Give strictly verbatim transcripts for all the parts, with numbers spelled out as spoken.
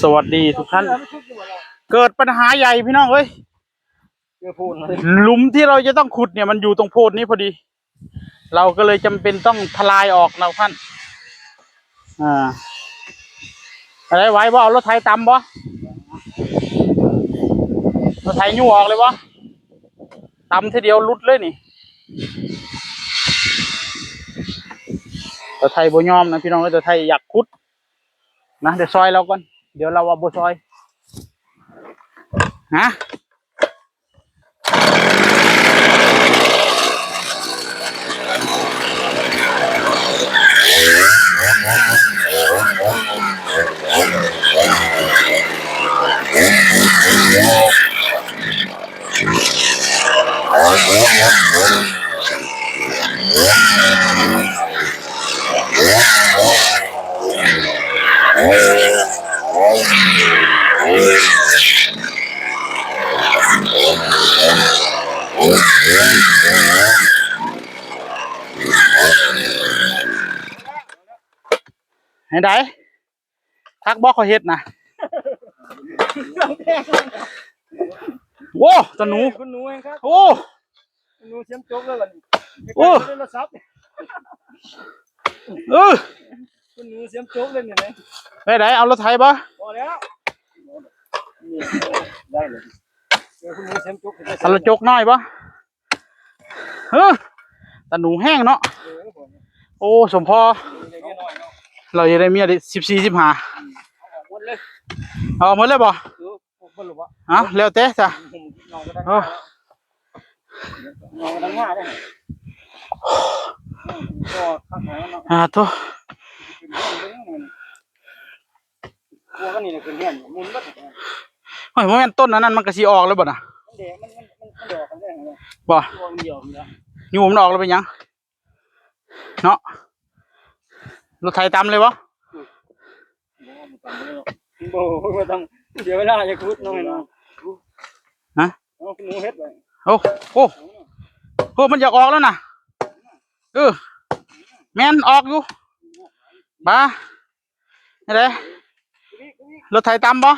สวัสดีทุกท่าน เกิดปัญหาใหญ่พี่น้องเอ้ย เจอโพนเลย หลุมที่เราจะต้องขุดเนี่ยมันอยู่ตรงโพนนี้พอดี เราก็เลยจำเป็นต้องทลายออกนะท่าน อ่า อะไรไหวบ่ เอารถไถตำบ่ รถไถยูออกเลยบ่ ตำทีเดียวหลุดเลยนี่ ตาไทยบ่ยอมนะพี่น้องเอ้ย ตาไทยอยากขุดนะ เดี๋ยวซอยเราก่อน เดี๋ยวเราว่าบ่ซอย ฮะ ให้ได้ ทักบอกเขาเฮ็ดนะ โอ้ ตะหนู คุณหนูเองครับ โอ้ คุณหนูเสียมจกเลยวันนี้ โอ้ ไม่ได้โทรศัพท์ เออ คุณหนูเสียมจกเลยเนี่ยนะ ไปไหน เอารถไถบ่ พอแล้ว นี่ ได้เลย เจอคุณหนูเสียมจก เอารถจกน้อยบ่ เฮ้อ ตะหนูแห้งเนาะ เออ โอ้ สมพอ เดี๋ยวนี้น้อยเนาะ เราจะได้เมียได้สิบสี่ สิบห้า เอาออกหมดเลย เอาหมดเลยบ่ เออ ออกหมดเลยบ่ เอาแล้วแต่จ้ะ ผมนอนก็ได้ เออ นอนก็ได้ง่ายเลย ก็คักหน่อยเนาะ อ่า โธ่ พวกอันนี้เนี่ยคือเห็นมุนเบิด โอ้ย บ่แม่นต้นอันนั้นมันก็สิออกแล้วบ่น่ะ มันเดะ มัน มัน มัน มันดอกกันแน่เลย บ่ ตัวมันเดียวมันเดียว ยูมันออกแล้วเป็นหยัง เนาะ รถไถตำเลยบ่ บ่ต้อง เสียเวลาอย่าขุดน้องให้น้อง ฮะ เอาหนูเฮ็ดไว้ โอ้ โอ้ โอ้ มันอยากออกแล้วน่ะ เออ แม่นออกอยู่ บ่า นี่เด้ รถไถตำบ่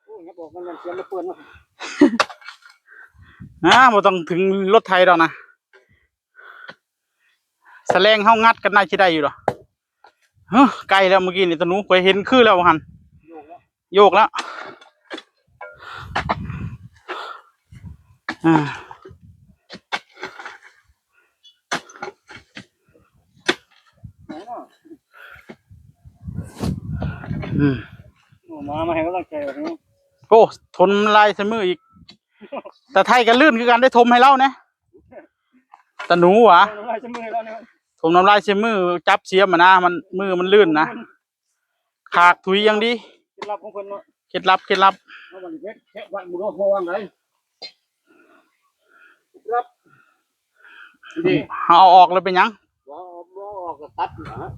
โอ้ย อย่าบอกมัน มันเสียงรบกวนเนาะ อ่า บ่ต้องถึงรถไถดอกนะ สแลงเฮางัดกันน่าสิได้อยู่ดอก เฮ้อ ไกลแล้วเมื่อกี้นี่ ตะหนู ข้อยเห็นคือแล้วหั่น โยกแล้ว โยกแล้ว อ่า ไหนเนาะ อืม โอ้ มา มาให้กำลังใจแบบนี้ โอ้ ถมน้ำลายใส่มืออีก ตาไทยก็ลื่นคือกัน ได้ถมให้เราแหน่ ตะหนูหวา ถมน้ำลายใส่มือให้เราเนี่ย ถมน้ำลายใส่มือ จับเสียมอะนะ มัน มือมันลื่นนะ ขากถุยอย่างดี เคล็ดลับของเพิ่นเนาะ เคล็ดลับ เคล็ดลับ เอาบัดนี้เฮ็ดแค่วัดหมู่เนาะ เพราะว่าไง เคล็ดลับ นี่ เอาออกแล้วเป็นหยัง บ่ บ่ออกก็ตัดนะ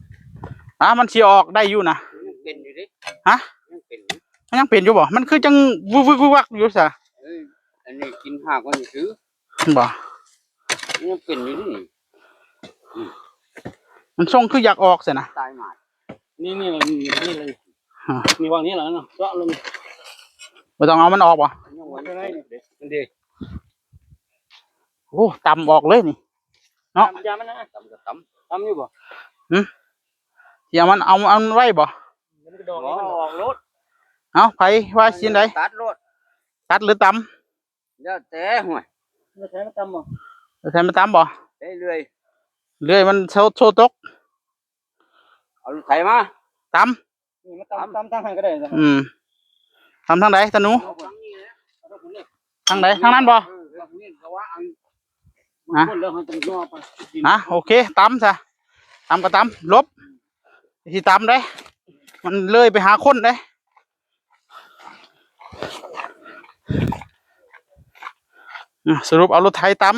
อ่ะ มันสิออกได้อยู่นะ ยังเป็นอยู่ดิ ฮะ ยังเป็นอยู่ มันยังเป็นอยู่บ่ มันคือจังวึกวึกวึกวักอยู่ซะ เอ้ย อันนี้กินหากมันซื้อ บ่ มันยังเป็นอยู่นี่ มันทรงคืออยากออกซะนะ ตายหมาด นี่ นี่ นี่เลย อ่า นี่วางนี่แหละเนาะ เจาะลง บ่ต้องเอามันออกบ่ ยังไว้นี่ มันดี โอ้ ตำออกเลยนี่ เนาะ ตำยามันนะ ตำก็ตำ ตำอยู่บ่ หืม เดี๋ยวมันเอา เอามันไว้บ่ มันกระดองนี่มันออกโลด เอา ไผว่าสิใด ตัดโลด ตัดหรือตำ แล้วแต่ ห่วย แล้วใช้มาตำบ่ แล้วใช้มาตำบ่ ได้เรื่อย เรื่อยมันโซ โซตก เอารถไถมา ตำ นี่มาตำ ตำ ตำทางหันก็ได้นะ อืม ตำทางใด ตะหนู เอาทางนี้นะ เอาทางนี้ ทางใด ทางนั้นบ่ เออ ทางนี้ก็ว่าอัน ฮะ คนแล้วมันต้องย่อไป ฮะ โอเค ตำซะ ตำก็ตำ หลบ สิตำเด้ มันเลยไปหาคนเด้ อ่ะ สรุปเอารถไถตำ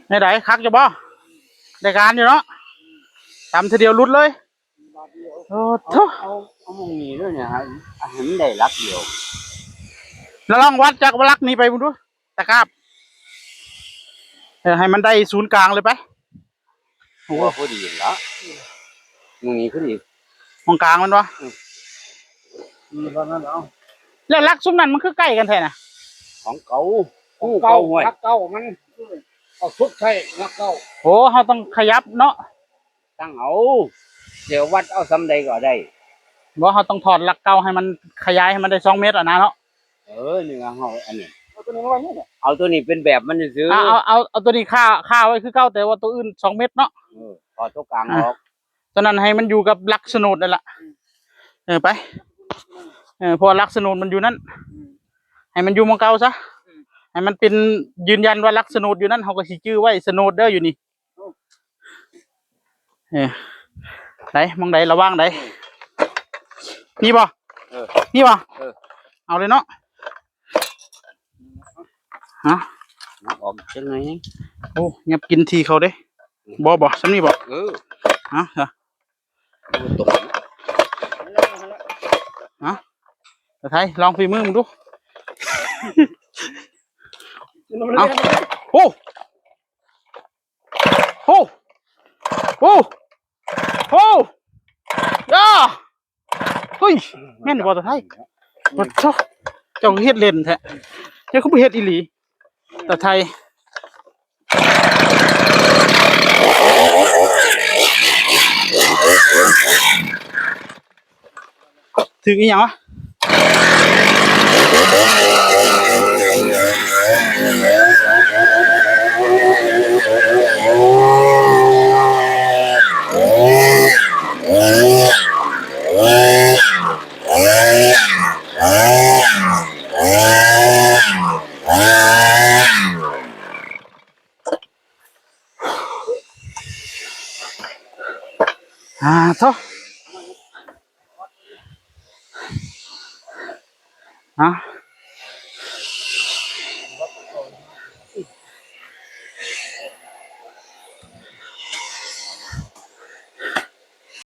แนวใด คักอยู่บ่ ได้การอยู่เนาะ ตำทีเดียวหลุดเลย โอ้โธ่ เอาเอาหม่องนี้ด้วยเนี่ยครับ ให้มันได้หลักเดียว แล้วลองวัดจากหลักนี้ไปมึงดู ตะกร้า เออ ให้มันได้ศูนย์กลางเลยไป โอ้ พอดีละ หม่องนี้พอดี หม่องกลางมันวะ อืม อืม เท่านั้นเอา แล้วหลักซุมนั้นมันคือใกล้กันแท้น่ะ ของเก่า ของเก่า ของเก่าห้วย หลักเก่ามัน เอาสุดใส่หลักเก่า โอ้ เฮาต้องขยับเนาะ ตั้งเอา เดี๋ยววัดเอาส่ำใดก็ได้ บ่ เฮาต้องถอดหลักเก่าให้มันขยายให้มันได้สองเมตรอะนะเนาะ เออ นี่ก็เฮาอันนี้ เอาตัวนี้มาไว้นี่แหละ เอาตัวนี้เป็นแบบมันซื่อๆ อ่ะ เอา เอา เอาตัวนี้คา คาไว้คือเก่า แต่ว่าตัวอื่นสองเมตรเนาะ เออ ถอดตัวกลางออก อ่ะ ตัวนั้นให้มันอยู่กับหลักโฉนดนั่นล่ะ เออ ไป เออ เพราะว่าหลักโฉนดมันอยู่นั่น ให้มันอยู่หม่องเก่าซะ ให้มันเป็นยืนยันว่าหลักโฉนดอยู่นั่น เฮาก็สิจื่อไว้โฉนดเด้ออยู่นี่ เออ ไหน หม่องใด ระหว่างใด นี่บ่ เออ นี่บ่ เออ เอาเลยเนาะ ฮะ ออกจังไง โอ้ ยับกินทีเขาเด้ บ่ บ่ ส่ำนี้บ่ เออ ฮะ ฮะ มันตก ฮะ ตาไทย ลองฝีมือมึงดู เอา โอ้ โอ้ โอ้ โอ้ ย่า เฮ้ย แม่นบ่ตาไทย ปะโธ่ เจ้าเฮ็ดเล่นแท้ เจ้าคือบ่เฮ็ดอีหลี ตาไทย ถืออีหยังวะ อ่า โธ่ อ่ะ